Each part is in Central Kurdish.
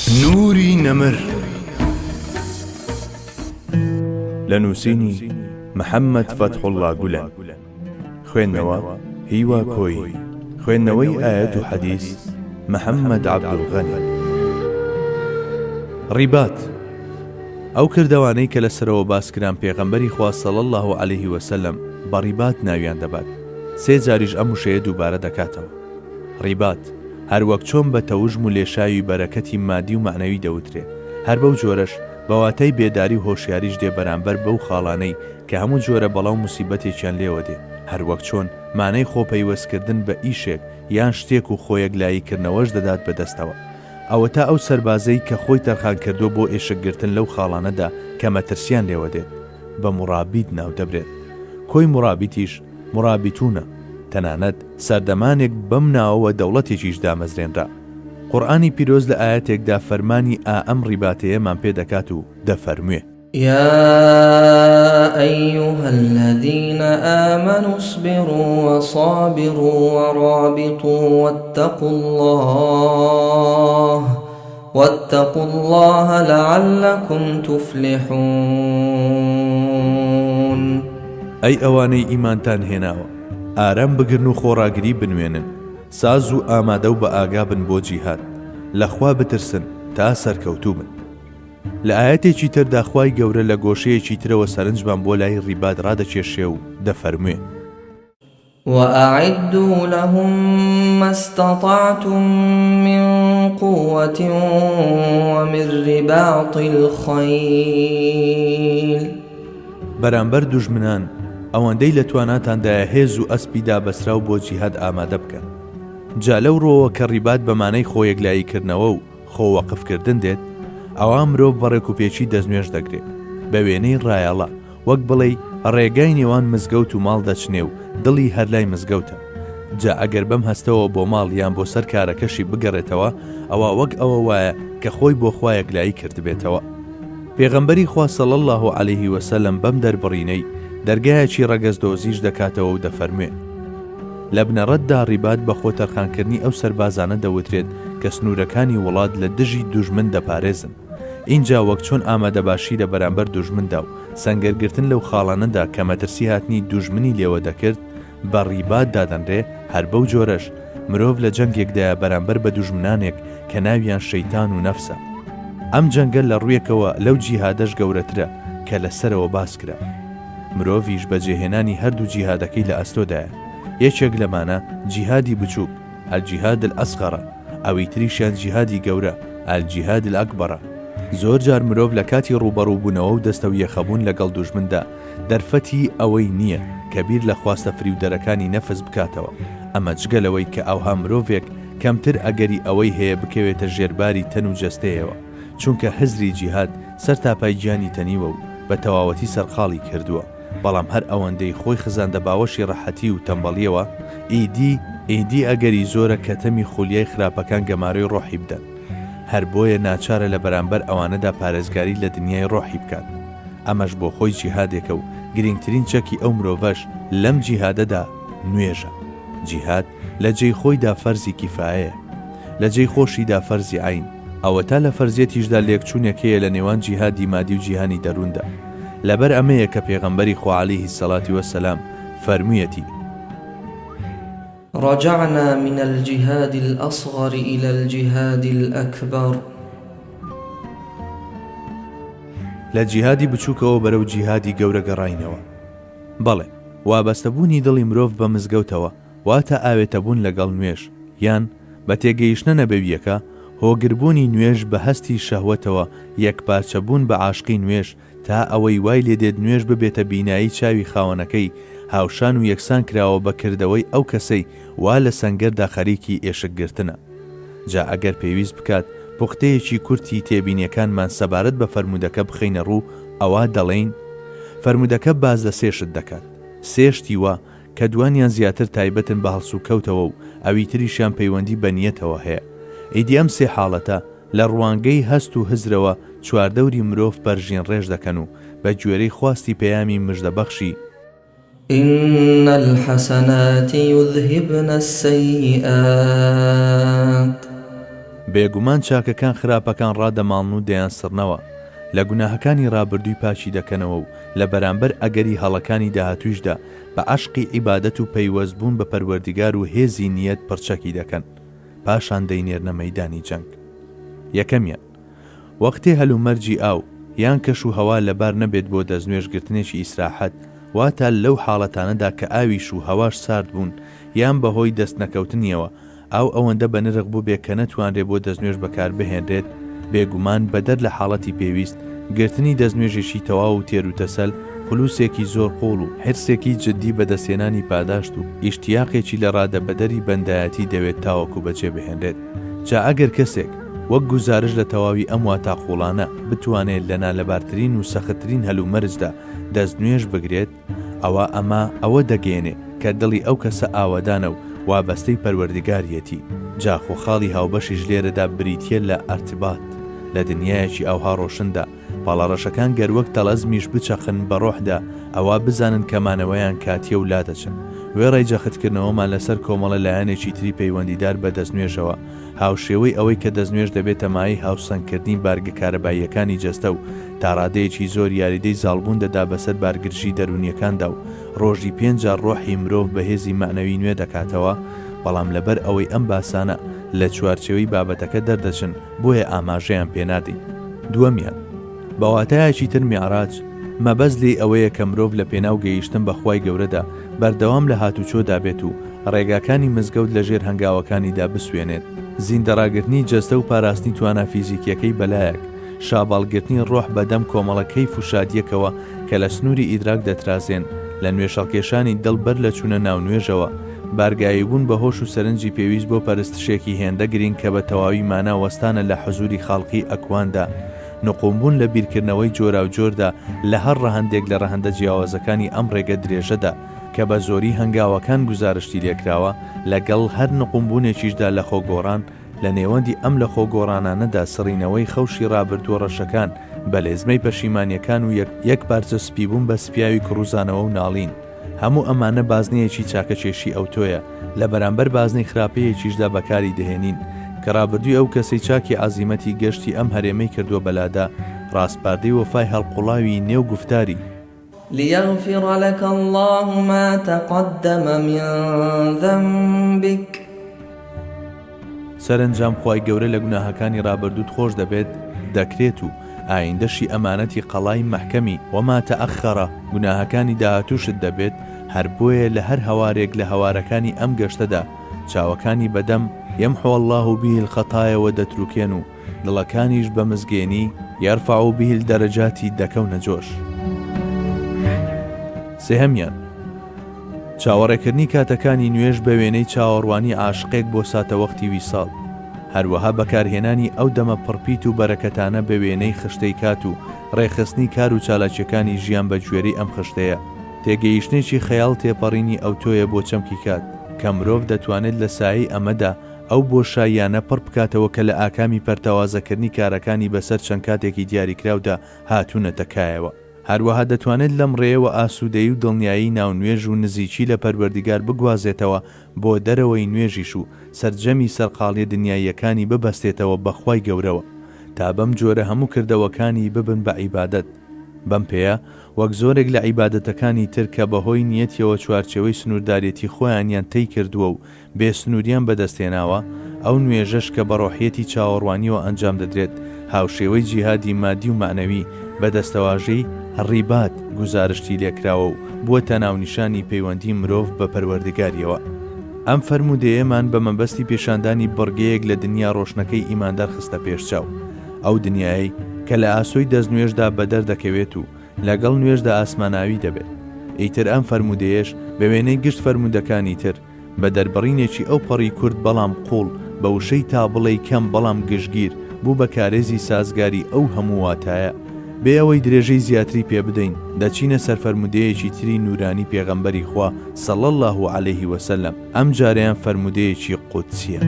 نوری نەمر. لە نووسینی، محەممەد فەتحوڵڵا گولەن. خوێندنەوە، هیوا کۆیی. خوێندنەوەی ئایەت و حەدیس، محەممەد عەبدولغەنی. ڕیبات، ئەو کردەوانەی کە لە سەرەوە باس کران پێغەمبەری خوا صلی اللە علیه وسلم بە ڕیبات ناویان دەبات، سێ جاریش ئەم وشەیە دووبارە دەکاتەوە. ڕیبات، هەر وەک چۆن بە تەوژم و لێشاوی بەرەکەتی مادی و مەعنەوی دەوترێ، هەر بەو جۆرەش بە واتای بێداری و هۆشیاریش دێ بەرامبەر بەو خاڵانەی کە هەموو جۆرە بەڵا و موسیبەتێکیان لێوە دێ، هەر وەک چۆن مانای خۆ پەیوەست کردن بە ئیشێک یان شتێک و خۆ یەکلایی کردنەوەش دەدات بە دەستەوە. ئەوەتا ئەو سەربازەی کە خۆی تەرخان کردووە بۆ ئێشک گرتن لەو خاڵانەدا کە مەترسیان لێوە دێت، بە موڕابیت ناو دەبرێت. کۆی موڕابیتیش موڕابیتونە. تەنانەت سەردەمانێک بەم ناوەوە دەوڵەتێکیش دامەزرێنرا. قورئانی پیرۆز لە ئایەتێکدا فەرمانی ئا ئەم ڕیباتەیەمان پێ دەکات و دەفەرموێ. یا ایها الذین آمنوا اصبروا وصابروا ورابطوا واتقوا اللە واتقوا اللە لعلکم تفلحون. ئەی ئەوانەی ئیمانتان هێناوە، ئارام بگرن و خۆڕاگری بنوێنن، ساز و ئامادە و بەئاگا بن بۆ جیهاد، لە خوا بترسن تا سەرکەوتوو بن. لە ئایەتێکی تردا خوای گەورە لە گۆشەیەکی ترەوە سەرنجمان بۆ لای ڕیبات ڕادەکێشێ و دەفەرموێ. وأعدوا لهم ما استطعتم من قوة ومن رباط الخیل. بەرامبەر دوژمنان ئەوەندەی لە تواناتاندایە هێز و ئەسپی دابەسراو بۆ جیهاد ئامادە بکەن. جا لەو ڕووەوە کە ڕیبات بە مانای خۆ یەکلاییکردنەوە و خۆ وەقف کردن دێت، ئەوا مرۆڤ بە ڕێکوپێکی دەستنوێژ دەگرێ، بە وێنەی ڕایەڵە، وەک بڵێی ڕێگای نێوان مزگەوت و ماڵ دەچنێ و دڵی هەر لای مزگەوتە. جا ئەگەر بەم هەستەوە بۆ ماڵ یان بۆ سەر کارەکەشی بگەڕێتەوە، ئەوا وەک ئەوە وایە کە خۆی بۆ خوا یەکلایی کردبێتەوە. پێغەمبەری خوا صلی اللە علیه وسلم بەم دەربڕینەی، دەرگایەکی ڕەگەزدۆزیش دەکاتەوە و دەفەرموێ. لە بنەڕەتدا ڕیبات بە خۆ تەرخانکردنی ئەو سەربازانە دەوترێت کە سنوورەکانی وڵات لە دژی دوژمن دەپارێزن. ئینجا وەک چۆن ئامادەباشی لە بەرامبەر دوژمندا و سەنگەرگرتن لەو خاڵانەدا کە مەترسی هاتنی دوژمنی لێوە دەکرد بە ڕیبات دادەنرێ هەر بەو جۆرەش مرۆڤ لە جەنگێکدایە بەرامبەر بە دوژمنانێک کە ناویان شەیتان و نەفسە. ئەم جەنگە لە ڕوویەکەوە لەو جیهادەش گەورەترە کە لە سەرەوە باس کرا. مرۆڤیش بەجێهێنانی هەردوو جیهادەکەی لە ئەستۆدایە، یەکێک لەمانە جیهادی بچووک، الجهاد الاصغر، ە، ئەوی تریشیان جیهادی گەورە، الجهاد الاکبر، ە. زۆر جار مرۆڤ لە کاتی ڕووبەڕووبوونەوە و دەستەویەخەبوون لەگەڵ دوژمندا، دەرفەتی ئەوەی نییە کە بیر لە خواستە فریودەرەکانی نەفس بکاتەوە، ئەمە جگە لەوەی کە ئەوها مرۆڤێک کەمتر ئەگەری ئەوەی هەیە بکەوێتە ژێرباری تەن و جەستەیەوە، چونکە هزری جیهاد سەرتاپای گیانی تەنیوە و بە تەواوەتی سەرقاڵی کردووە، بەڵام هەر ئەوەندەی خۆی خزاندە باوەشی ڕەحەتی و تەمبەڵیەوە، ئیدی ئیدی ئەگەری زۆرە کە تەمی خولیای خراپەکان گەمارۆی ڕۆحی بدەن. هەر بۆیە ناچارە لە بەرامبەر ئەوانەدا پارێزگاری لە دنیای ڕۆحی بکات. ئەمەش بۆ خۆی جیهادێکە و گرینگترین چەکی ئەو مرۆڤەش لەم جیهادەدا نوێژە. جیهاد لە جێی خۆیدا فەرزی کیفایەیە. لە جێی خۆشیدا فەرزی عەین. ئەوەتا لە فەرزیەتیشدا لێکچوونێک هەیە لە نێوان جیهادی مادی و جیهانی دەرووندا. لەبەر ئەمەیە کە پێغەمبەری خوا علیه الصلوة والسلام فەرموویەتی. رجعنا من الجهاد الاصغر الی الجهاد الاکبر. لە جیهادی بچووکەوە بەرەو جیهادی گەورە گەڕاینەوە. بەڵێ، وابەستەبوونی دڵی مرۆڤ بە مزگەوتەوە، واتە ئاوێتەبوون لەگەڵ نوێژ، یان، بە تێگەیشتنە نەبەوییەکە، هۆگربوونی نوێژ بە هەستی شەهوەتەوە، یەکپارچەبوون بە عاشقی نوێژ، تا ئەوەی وای لێدێت نوێژ ببێتە بینایی چاوی خاوەنەکەی، هاوشان و یەکسان کراوە بە کردەوەی ئەو کەسەی وا لە سەنگەردا خەریکی ئێشک گرتنە. جا ئەگەر پێویست بکات پوختەیەکی کورتی تێبینیەکانمان سەبارەت بە فەرموودەکە بخەینە ڕوو ئەوا دەڵێین، فەرموودەکە باس لە سێ شت دەکات، سێ شتی وا کە دوانیان زیاتر تایبەتن بە هەڵسوکەوتەوە و ئەوی تریشیان پەیوەندی بە نیەتەوە هەیە. ئیدی ئەم سێ حاڵەتە لە ڕوانگەی هەست و هزرەوە چواردەوری مرۆڤ پەرژین ڕێژ دەکەن و بە گوێرەی خواستی پەیامی مژدەبەخشی، ان الحسنات یذهبن السیئات. بێگومان چاکەکان خراپەکان ڕادەماڵن و دەیانسڕنەوە، لە گوناهەکانی ڕابردووی پاکی دەکەنەوە و لە بەرامبەر ئەگەری هەڵەکانی داهاتوویشدا بە عەشقی عیبادەت و پەیوەست بوون بە پەروەردیگار و هێزی نیەت پڕچەکی دەکەن پاشان دەینێرنە مەیدانی جەنگ. یەکەمیان، وەختێ هەلومەرجی ئاو یان کەش و هەوا لەبار نەبێت بۆ دەستنوێژ گرتنێکی ئیسراحەت، واتە لەو حاڵەتانەدا کە ئاویش و هەواش سارد بوون یان بەهۆی دەست نەکەوتنیەوە ئاو ئەوەندە بەنرخ بووبێ کە نەتوانرێ بۆ دەستنوێژ بەکار بهێنرێت، بێگومان بەدەر لە حاڵەتی پێویست، گرتنی دەستنوێژێکی تەواو و تێروتەسەل، خلوسێکی زۆر قووڵ و حیرسێکی جدی بەدەستهێنانی پاداشت و ئیشتیاقێکی لە ڕادەبەدەری بەندایەتی دەوێت تاوەکو بەجێ بهێنرێت. جا ئەگەر کەسێک، وەک گوزارش لە تەواوی ئەم واتا قووڵانە، بتوانێ لە نالەبارترین و سەختترین هەلومەرجدا دەستنوێژ بگرێت، ئەوا ئەمە ئەوە دەگەیەنێ کە دڵی ئەو کەسە ئاوەدانە و وابەستەی پەروەردگاریەتی، جا خۆ خاڵی هاوبەشیش لێرەدا بریتیە لە ئەرتبات، لە دنیایەکی ئاوها ڕۆشندا، پەڵە ڕەشەکان گەر وەک تەڵەزمیش بچەقن بە ڕۆحدا، ئەوا بزانن کە مانەوەیان کاتیە و لادەچن. وێڕای جەختکردنەوەمان لەسەر کۆمەڵە لایەنێکی تری پەیوەندیدار بە دەستنوێژەوە، هاوشێوەی ئەوەی کە دەستنوێژ دەبێتە مایەی هاوسەنگکردنی بارگە کارەباییەکانی جەستە و تا ڕادەیەکی زۆر یاریدەی زاڵبوون دەدا بەسەر بارگرژی دەروونییەکاندا و ڕۆژی پێنج جار ڕۆحی مرۆڤ بە هێزی مەعنەوی نوێ دەکاتەوە، بەڵام لەبەر ئەوەی ئەم باسانە لە چوارچێوەی بابەتەکە دەردەچن بۆیە ئاماژەیان پێ نادەین. دووەمیان، بە واتایەکی تر میعراج، مەبەست لێی ئەوەیە کە مرۆڤ لە پێناو گەیشتن بە خوای گەورەدا بەردەوام لە هاتوچۆدا بێت و ڕێگاکانی مزگەوت لە ژێر هەنگاوەکانیدا بسوێنێت. زیندەڕاگرتنی جەستە و پاراستنی توانا فیزیکییەکەی بەلایەک، شاباڵگرتنی ڕۆح بە دەم کۆمەڵە کەیف و شادییەکەوە کە لە سنووری ئیدراک دەترازێن، لە نوێژهەڵکێشانی دڵ بەر لە چوونە ناو نوێژەوە، بارگاویبوون بە هۆش و سەرنجی پێویست بۆ پەرستشێکی هێندە گرینگ کە بە تەواوی مانا وەستانە لە حزووری خاڵقی ئەکواندا، نقومبوون لە بیرکردنەوەی جۆراوجۆردا لە هەر ڕەهەندێک لە ڕەهەندە جیاوازەکانی ئەم ڕێگە درێژەدا کە بە زۆری هەنگاوەکان گوزارشتی لێکراوە، لەگەڵ هەر نقومبوونێکیشدا لە خۆگۆڕان، لە نێوەندی ئەم لەخۆگۆڕانانەدا سڕینەوەی خەوشی ڕابردووە ڕەشەکان بە لێزمەی پەشیمانییەکان و یەکپارچە سپیبوون بە سپیاوی کڕوزانەوە و ناڵین. هەموو ئەمانە بازنەیەکی چاکەکێشی ئەوتۆیە، لە بەرامبەر بازنەی خراپەیەکیشدا بەکاری دەهێنین، کە ڕابردووی ئەو کەسەی چاکی عەزیمەتی گەشتی ئەم هەرێمەی کردووە بەلادا، ڕاسپاردەی وەفای هەڵقوڵاوی نێو گوفتاری. لیغفر لک اللە ما تقدم من ذنبک. سەرەنجام خوای گەورە لە گوناهەکانی ڕابردووت خۆش دەبێت، دەکرێت و ئایندەشی ئەمانەتی قەڵای مەحکەمی، وما تأخر، گوناهەکانی داهاتووشت دەبێت، هەر بۆیە لە هەر هەوارێک لە هەوارەکانی ئەم گەشتەدا چاوەکانی بەدەم، یمحو اللە به الخطایا، وە دەتروکێن و دڵەکانیش بە مزگێنی، یرفع به الدرجات، دەکەونە جۆش. سێهەمیان، چاوەڕێکردنی کاتەکانی نوێژ بە وێنەی چاوەڕوانی عاشقێک بۆ ساتەوەختی ویساڵ، هەروەها بەکارهێنانی ئەو دەمە پڕپیت و بەرەکەتانە بە وێنەی خشتەی کات و ڕێکخستنی کار و چالاکیەکانی ژیان بە گوێرەی ئەم خشتەیە، تێگەیشتنێکی خەیاڵ تێپەڕینی ئەوتۆیە بۆ چەمکی کات، کە مرۆڤ دەتوانێت لە سایەی ئەمەدا ئەو بۆشاییانە پڕ بکاتەوە کە لە ئاکامی پەرتەوازەکردنی کارەکانی بەسەر چەند کاتێکی دیاریکراودا هاتوونەتە کایەوە. هەروەها دەتوانێت لەم ڕێیەوە ئاسوودەیی و دڵنیایی ناو نوێژ و نزیکی لە پەروەردیگار بگوازێتەوە بۆ دەرەوەی نوێژیش و سەرجەمی سەرقاڵیە دنیاییەکانی ببەستێتەوە بە خوای گەورەوە تا بەم جۆرە هەموو کردەوەکانی ببن بە عیبادەت بەم پێیە وەک زۆرێک لە عیبادەتەکانی تر کە بەهۆی نیەتیەوە چوارچێوەی سنووردارێتی خۆیانیان تەی کردووە و بێ سنووریان بەدەست هێناوە، ئەو نوێژەش کە بە ڕۆحیەتی چاوەڕوانیەوە ئەنجام دەدرێت، هاوشێوەی جیهادی مادی و مەعنەوی، بە دەستەواژەی، ڕیبات، گوزارشتی لێکراوە و بووەتە ناونیشانی پەیوەندی مرۆڤ بە پەروەردگاریەوە. ئەم فەرموودەیەمان بە مەبەستی پێشاندانی بڕگەیەک لە دنیا ڕۆشنەکەی ئیماندار خستە پێش چاو، ئەو دنیایەی کە لە ئاسۆی دەستنوێژدا بەدەر دەکەوێت و لەگەڵ نوێژدا ئاسماناوی دەبێت. ئیتر ئەم فەرموودەیەش بە وێنەی گشت فەرموودەکانی تر، بە دەربڕینێکی ئەو پەڕی کورت بەڵام قووڵ، بە وشەی تا بڵێی کەم بەڵام گشتگیر، بوو بە کارێزی سازگاری ئەو هەموو واتایە. بێ ئەوەی درێژەی زیاتری پێ بدەین، دەچینە سەر فەرموودەیەکی تری نوورانی پێغەمبەری خوا، صلی اللە علیه وسلم، ئەم جارەیان فەرموودەیەکی قودسییە.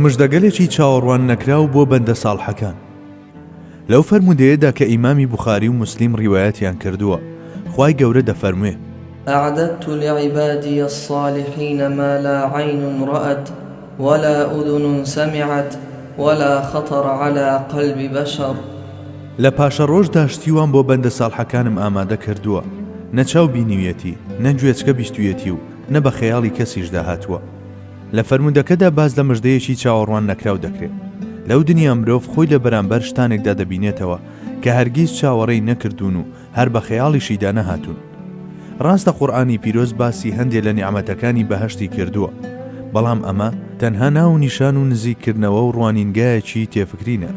مژدەگەلێکی چاوەڕوان نەکراو بۆ بەندە ساڵحەکان. لەو فەرموودەیەدا کە ئیمامی بوخاری و موسلیم ڕیوایەتیان کردووە، خوای گەورە دەفەرموێ. اعددت لعبادی الصالحین ما لا عین رات ولا اذن سمعت ولا خطر علی قلب بشر. لە پاشەڕۆژدا شتی وام بۆ بەندە ساڵحەکانم ئامادە کردووە، نە چاو بینیویەتی، نە گوێچکە بیستوویەتی و نە بە خەیاڵی کەسیشدا هاتووە. لە فەرموودەکەدا باس لە مژدەیەکی چاوەڕوان نەکراو دەکرێ. لەو دنیا مرۆڤ خۆی لە بەرامبەر شتانێکدا دەبینێتەوە کە هەرگیز چاوەڕێی نەکردوون و هەر بە خەیاڵیشیدا نەهاتوون. ڕاستە قورئانی پیرۆز باسی هەندێ لە نیعمەتەکانی بەهەشتی کردووە، بەڵام ئەمە تەنها ناو و نیشان و نزیک کردنەوە و ڕوانینگایەکی تێفکرینە،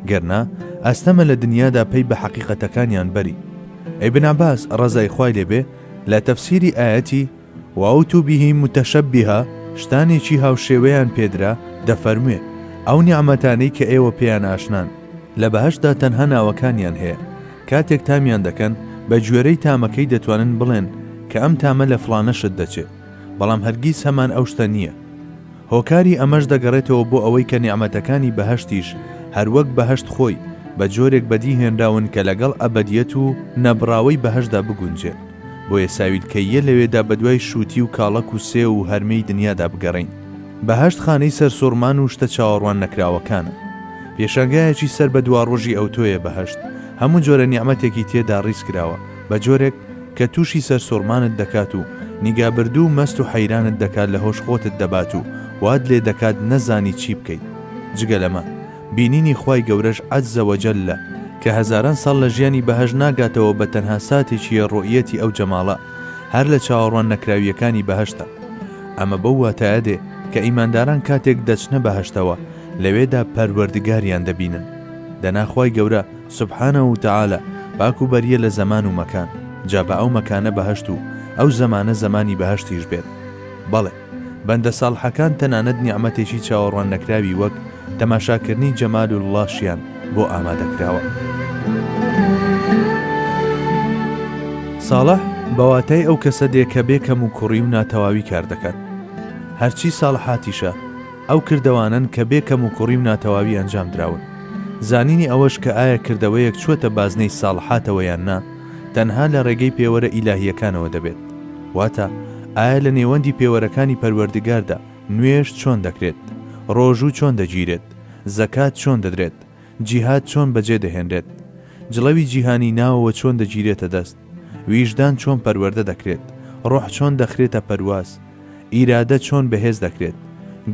گەرنا ئەستەمە لە دنیادا پەی بە حەقیقەتەکانیان بەری. ئیبن عەباس، ڕەزای خوای لێ بێ، لە تەفسیری ئایەتی، وأتوا به متشبها، شتانێکی هاوشێوەیان پێدرا، دەفەرموێ، ئەو نیعمەتانەی کە ئێوە پێیان ئاشنان، لە بەهەشتدا تەنها ناوەکانیان هەیە، کاتێک تامیان دەکەن، بە گوێرەی تامەکەی دەتوانن بڵێن کە ئەم تامە لە فڵانە شت دەچێ، بەڵام هەرگیز هەمان ئەو شتە نییە. هۆکاری ئەمەش دەگەڕێتەوە بۆ ئەوەی کە نیعمەتەکانی بەهەشتیش هەروەک بەهەشت خۆی، بە جۆرێک بەدی هێنراون کە لەگەڵ ئەبەدیەت و نەبڕاوەی بەهەشتدا بگونجێن. بۆیە ساویلکەییە لەوێدا بەدوای شووتی و کاڵەک و سێو و هەرمێی دنیادا بگەڕێین. بەهەشت خانەی سەرسوڕمان و شتە چاوەڕوان نەکراوەکانە. پێشانگایەکی سەر بە دواڕۆژی ئەوتۆیە بەهەشت، هەموو جۆرە نیعمەتێکی تێدا ڕیز کراوە، بە جۆرێک کە تووشی سەرسوڕمانت دەکات و نیگابردوو و مەست و حەیرانت دەکات لە هۆش خۆتت دەبات و وات لێ دەکات نەزانی چی بکەیت. جگە لەمە بینینی خوای گەورەش عز وجل کە هەزاران ساڵ لە ژیانی بەهەشت ناگاتەوە بە تەنها ساتێکی ڕوئیەتی ئەو جەماڵە هەر لە چاوەڕوان نەکراوییەکانی بەهەشتە. ئەمە بەو واتایە دێ کە ئیمانداران کاتێک دەچنە بەهەشتەوە لەوێدا پەروەردگاریان دەبینن. دەنا خوای گەورە سبحانە و تعالی پاک و بەریە لە زەمان و مەکان، جا با ئەو مەکانە بەهەشت و ئەو زەمانە زەمانی بەهەشتیش بێت. بەڵێ. بەندە ساڵحەکان تەنانەت نیعمەتێکی چاوەڕوان نەکراوی وەک تەماشاکردنی جەمال اللە شیان بۆ ئامادە کراوە. ساڵح بە واتای ئەو کەسە دێ کە بێ کەم و کوڕی و ناتەواوی کار دەکات. هەرچی ساڵحاتیشە ئەو کردەوانەن کە بێ کەم و کوڕی و ناتەواوی ئەنجام دراون. زانینی ئەوەش کە ئایا کردەوەیەک چووەتە بازنەی ساڵحاتەوە یان نا، تەنها لە ڕێگەی پێوەرە ئیلاهییەکانەوە دەبێت. واتە، ئایا لە نێوەندی پێوەرەکانی پەروەردگاردا نوێژ چۆن دەکرێت؟ ڕۆژوو چۆن دەگیرێت؟ زەکات چۆن دەدرێت؟ جیهاد چۆن بەجێ دەهێنرێت؟ جڵەوی جیهانی ناوەوە چۆن دەگیرێتە دەست؟ ویژدان چۆن پەروەردە دەکرێت؟ ڕۆح چۆن دەخرێتە پەرواز؟ ئیرادە چۆن بەهێز دەکرێت؟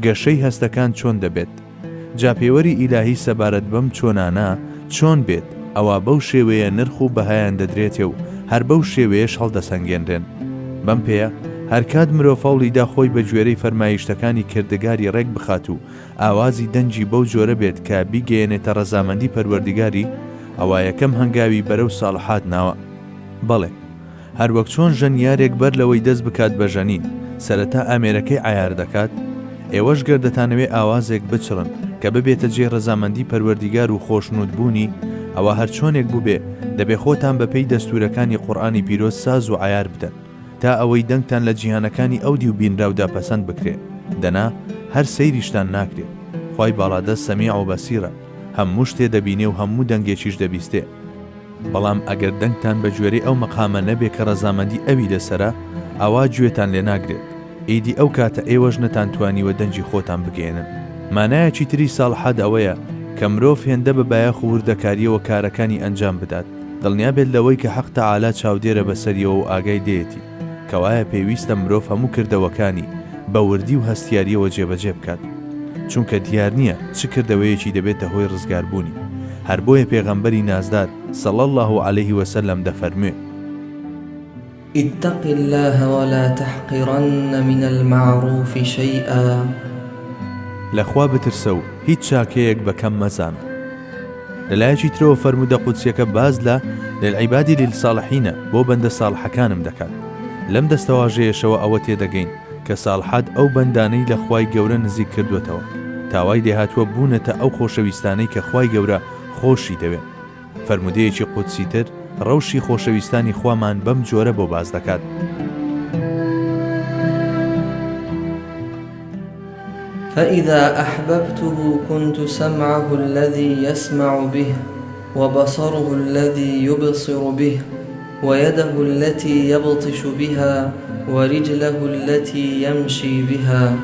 گەشەی هەستەکان چۆن دەبێت؟ جا پێوەری ئیلاهی سەبارەت بەم چۆنانە چۆن بێت، ئەوا بەو شێوەیە نرخ و بەهایان دەدرێتێ و هەر بەو شێوەیەش هەڵدەسەنگێنرێن. بەم پێیە هەرکات مرۆڤ هەوڵی دا خۆی بە گوێرەی فەرمایشتەکانی کردگاری ڕێک بخات و ئاوازی دەنگی بەو جۆرە بێت کە بیگەیەنێتە ڕەزامەندی پەروەردگاری، ئەوا یەکەم هەنگاوی بەرەو ساڵحات ناوە. بەڵێ. هەروەک چۆن ژەنیارێک بەر لەوەی دەست بکات بە ژەنین سەرەتا ئامێرەکەی عەیار دەکات، ئێوەش گەر دەتانەوێ ئاوازێک بچڕن کە ببێتە جێی ڕەزامەندی پەروەردیگار و خۆشنوود بوونی، ئەوا هەرچۆنێک بووبێ دەبێ خۆتان بە پێی دەستوورەکانی قوڕئانی پیرۆز ساز و عەیار بدەن تا ئەوەی دەنگتان لە جیهانەکانی ئەو دیو بینراودا پەسەند بکرێ دەنا هەر سەیریشتان ناکرێ خوای باڵادەست سەمیع و بەسیرە هەموو شتێ دەبینێ و هەموو دەنگێکیش دەبیستێ. بەڵام ئەگەر دەنگتان بە گوێرەی ئەو مەقامە نەبێ کە ڕەزامەندی ئەوی لەسەرە، ئەوا گوێتان لێ ناگرێت، ئیدی ئەو کاتە ئێوەش نەتانتوانیوە دەنگی خۆتان بگەیەنن. مانایەکی تری ساڵحات ئەوەیە کە مرۆڤ هێندە بە بایەخ و وردەکارییەوە کارەکانی ئەنجام بدات، دڵنیا بێت لەوەی کە حەق تەعالا چاودێرە بەسەریەوە و ئاگای لێیەتی، کەوایە پێویستە مرۆڤ هەموو کردەوەکانی بە وردی و هەستیارییەوە جێبەجێ بکات، چونکە دیار نییە چ کردەوەیەکی دەبێتە هۆی ڕزگاربوونی، هەر بۆیە پێغەمبەری نازدار، صلی اللە علیه وسلم، دەفەرموێ. اتق اللە ولا تحقرن من المعروف شیئا. لە خوا بترسە و هیچ چاکەیەک بە کەم مەزانە. لە لایەکی ترەوە فەرموودە قودسیەکە باس لە، للعبادی للصالحین، بۆ بەندە ساڵحەکانم دەکات. لەم دەستەواژەیەشەوە ئەوە تێدەگەین کە ساڵحات ئەو بەندانەی لە خوای گەورە نزیک کردووەتەوە تا وای لێهاتووە بوونەتە ئەو خۆشەویستانەی کە خوای گەورە خۆشی دەوێن. فەرموودەیەکی قودسی تر ڕەوشی خۆشەویستانی خوامان بەم جۆرە بۆ باس دەکات. فإذا أحببته كنت سمعه الذي يسمع به. وبصره الذي يبصر به ويده التي يبطش بها ورجله التي يمشي بها.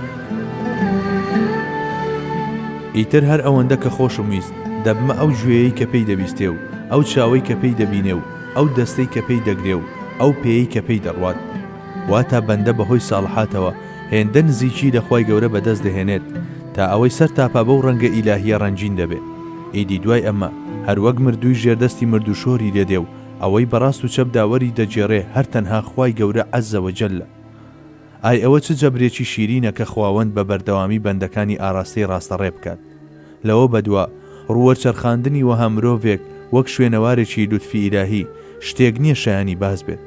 ئیتر هەر ئەوەندە کە خۆشم ویست دەبمە ئەو گوێیەی کە پێی دەبیستێ و ئەو چاوەی کە پێی دەبینێ و ئەو دەستەی کە پێی دەگرێ و ئەو پێیەی کە پێی دەڕوات. واتا بەندە بەهۆی ساڵحاتەوە هێندە نزیکی لە خوای گەورە بەدەست دەهێنێت تا ئەوەی سەر تاپا بەو ڕەنگە ئیلاهیە ڕەنگین دەبێ. ئیدی دوای ئەمە هەر وەک مردووی ژێردەستی مردووشۆری لێ دێ و ئەوەی بە ڕاست و چەپدا وەری دەگێڕێ هەر تەنها خوای گەورە عز وجل ە. ئای ئەوە چ جەبرێکی شیرینە کە خواوەند بە بەردەوامی بەندەکانی ئاراستەی ڕاستەڕێ بکات. لەوە بەدوا، ڕووەرچەرخاندنی وەها مرۆڤێک وەک شوێنەوارێکی لوتفی ئیلاهی، شتێک نییە شایانی باس بێت.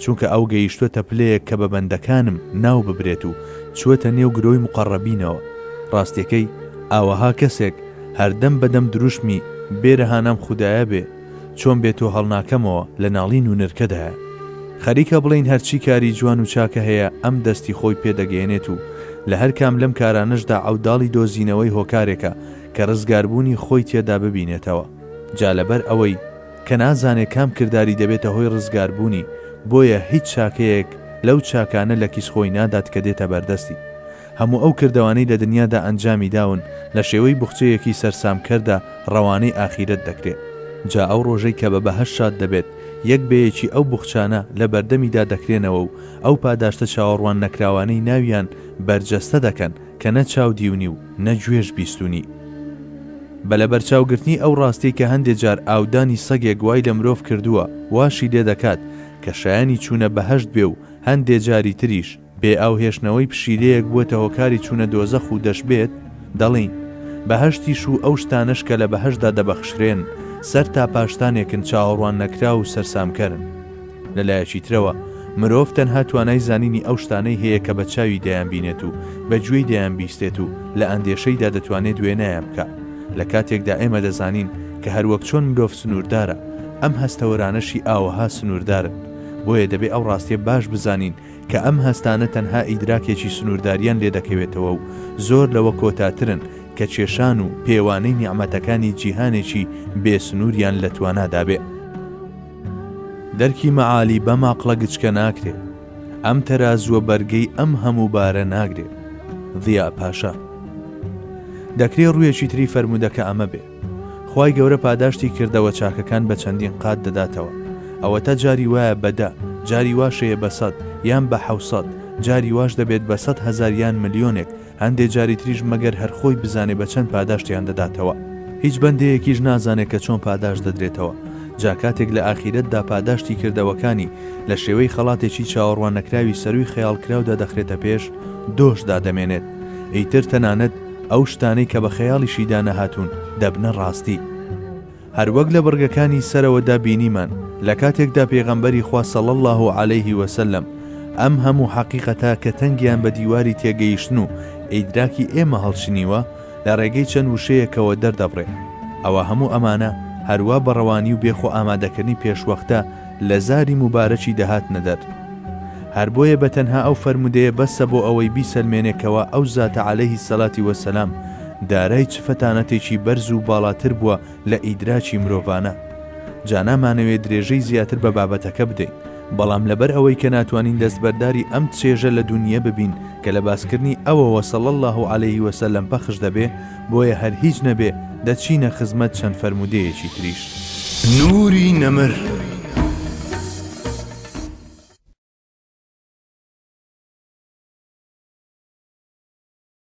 چونکە ئەو گەیشتووەتە پلەیەک کە بە بەندەکانم ناو ببرێت و چووەتە نێو گرۆی موقەڕەبینەوە. ڕاستیەکەی، ئاوەها کەسێک، هەردەم بەدەم دروشمی، بێرە هانام خودایە بێ، چۆن بێ تۆ هەڵناکەمەوە لە ناڵین و نرکەدایە. خەریکە بڵێین هەرچی کاری جوان و چاکە هەیە ئەم دەستی خۆی پێ دەگەیەنێت و لە هەر کام لەم کارانەشدا عەوداڵی دۆزینەوەی هۆکارێکە کە ڕزگاربوونی خۆی تێدا ببینێتەوە. جا لەبەر ئەوەی کە نازانێ کام کرداری دەبێتە هۆی ڕزگاربوونی بۆیە هیچ چاکەیەک لەو چاکانە لە کیس خۆی نادات کە دێتە بەردەستی. هەموو ئەو کردەوانەی لە دنیادا ئەنجامی داون لە شێوەی بوخچەیەکی سەرسامکەردا ڕەوانەی ئاخیرەت دەکرێ. جا ئەو ڕۆژەی کە بە بەهەشت شاد دەبێت یەک بە یەکی ئەو بوخچانە لە بەردەمیدا دەکرێنەوە و ئەو پاداشتە چاوەڕوان نەکراوانەی ناویان بەرجەستە دەکەن کە نە چاو دیونی و نە گوێش بیستونی. بە لەبەرچاوگرتنی ئەو ڕاستیەی کە هەندێ جار ئاودانی سەگێک وای لە مرۆڤ کردووە واشی لێ دەکات کە شایەنی چوونە بەهەشت بێ و هەندێ جاری تریش بێ ئاو هێشتنەوەی پشیلەیەک بووەتە هۆکاری چوونە دۆزەخ و دەشبێت دەڵێین، بەهەشتیش و ئەو شتانەش کە لە بەهەشتدا دەبەخشرێن سەر تا پاشتانێکن چاوەڕوان نەکراو و سەرسامکەرن. لە لایەکی ترەوە مرۆڤ تەنها توانای زانینی ئەو شتانەی هەیە کە بە چاوی دەیانبینێت و بە گوێی دەیانبیستێت و لە ئەندێشەیدا دەتوانێت وێنایان بکا لە کاتێکدا ئێمە دەزانین کە هەروەک چۆن مرۆڤ سنووردارە ئەم هەستەوەرانەشی ئاوەها سنووردارن بۆیە دەبێ ئەو ڕاستیە باش بزانین کە ئەم هەستانە تەنها ئیدراکێکی سنوورداریان لێ دەکەوێتەوە و زۆر لەوە کۆتاترن کە کێشان و پێوانەی نیعمەتەکانی جیهانێکی بێ سنووریان لە توانادا بێ. دەرکی مەعالی بەم عەقڵە گچکە ناکرێ، ئەم تەرازووە بەرگەی ئەم هەموو بارە ناگرێ. ضیاء پاشا. دەکرێ ڕوویەکی تری فەرموودەکە ئەمە بێ. خوای گەورە پاداشتی کردەوە چاکەکان بە چەندین قات دەداتەوە ئەوەتا جاری وایە بە دە جاری واش هەیە بە سەد یان بە حەوسەد جاری واش دەبێت بە 100 هەزار یان ملیۆنێک هەندێ جاری تریش مەگەر هەر خۆی بزانێ بە چەند پاداشتیان دەداتەوە هیچ بەندەیەکیش نازانێ کە چۆن پاداشت دەدرێتەوە جا کاتێک لە ئاخیرەتدا پاداشتی کردەوەکانی لە شێوەی خەڵاتێکی چاوەڕواننەکراوی سەرووی خەیاڵکراودا دەخرێتە پێش دۆش دادەمێنێت ئیتر تەنانەت ئەو شتانەی کە بە خەیاڵیشیدا نەهاتوون دەبنە ڕاستی. هەروەک لە بڕگەکانی سەرەوەدا بینیمان لە کاتێکدا پێغەمبەری خوا صلی اللە علیه و سلم ئەم هەموو حەقیقەتە کە تەنگیان بە دیواری تێگەیشتن و ئیدراکی ئێمە هەڵچنیوە لە ڕێگەی چەند وشەیەکەوە دەردەبڕێ ئەوا هەموو ئەمانە هەروا بە ڕەوانی و بێ خۆ ئامادەکردنی پێشوەختە لە زاری موبارەکی دەهاتنە دەر. هەر بۆیە بە تەنها ئەو فەرموودەیە بەسە بۆ ئەوەی بیسەلمێنێ کەوا ئەو زاتە علیە الصلوە والسلام دارای چ فەتانەتێکی بەرز و باڵاتر بووە لە ئیدراکی مرۆڤانە. جا نامانەوێ درێژەی زیاتر بە بابەتەکە بدەین، بەڵام لەبەر ئەوەی کە ناتوانین دەستبەرداری ئەم چێژە لە دونیە ببین کە لە باسکردنی ئەوەوە صلی اللە علیه وسلم پەخش دەبێ، بۆیە هەر هیچ نەبێ دەچینە خزمەت چەند فەرموودەیەکی تریش. نوری نەمر.